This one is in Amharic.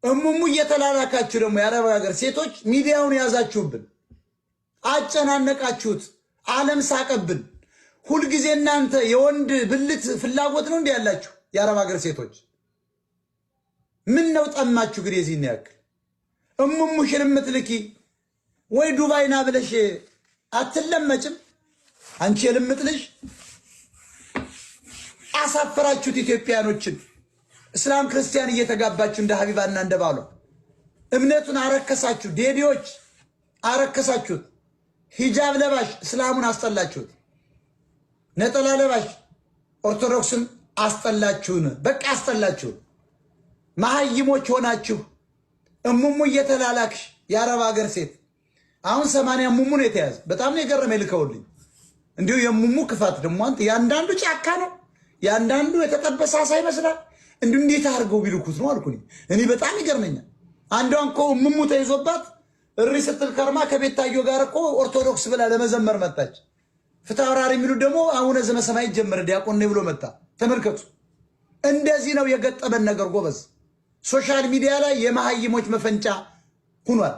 እሙሙ እየተላላካችሁ ደግሞ የአረብ ሀገር ሴቶች ሚዲያውን ያዛችሁብን፣ አጨናነቃችሁት፣ ዓለም ሳቀብን። ሁልጊዜ እናንተ የወንድ ብልት ፍላጎት ነው እንዲህ ያላችሁ የአረብ ሀገር ሴቶች። ምን ነው ጠማችሁ ግን የዚህን ያክል እሙሙሽን የምትልኪ ወይ ዱባይ ና ብለሽ አትለመጭም? አንቺ የልምጥ ልጅ አሳፈራችሁት ኢትዮጵያኖችን። እስላም ክርስቲያን እየተጋባችሁ እንደ ሀቢባና እንደ ባሏ እምነቱን አረከሳችሁ። ዴዲዎች አረከሳችሁት። ሂጃብ ለባሽ እስላሙን አስጠላችሁት። ነጠላ ለባሽ ኦርቶዶክስን አስጠላችሁን። በቃ አስጠላችሁን። መሀይሞች ሆናችሁ እሙሙ እየተላላክሽ የአረብ ሀገር ሴት አሁን 80 ሙሙ ነው የተያዘ። በጣም ነው የገረመኝ። ልከውልኝ እንዲሁ የሙሙ ክፋት ደግሞ አንተ ያንዳንዱ ጫካ ነው፣ ያንዳንዱ የተጠበሰ አሳ ይመስላል። እንዲሁ እንዴት አድርገው ቢልኩት ነው አልኩኝ። እኔ በጣም ይገርመኛል። አንዷን እኮ ሙሙ ተይዞባት እሪ ስትል ከርማ ከቤታዮ ጋር እኮ ኦርቶዶክስ ብላ ለመዘመር መጣች። ፍትሐ የሚሉት ደግሞ አቡነ ዘበሰማይ ጀመረ ዲያቆን ነኝ ብሎ መጣ። ተመልከቱ። እንደዚህ ነው የገጠመን ነገር ጎበዝ። Social media ላይ የመሀይሞች መፈንጫ ሁኗል።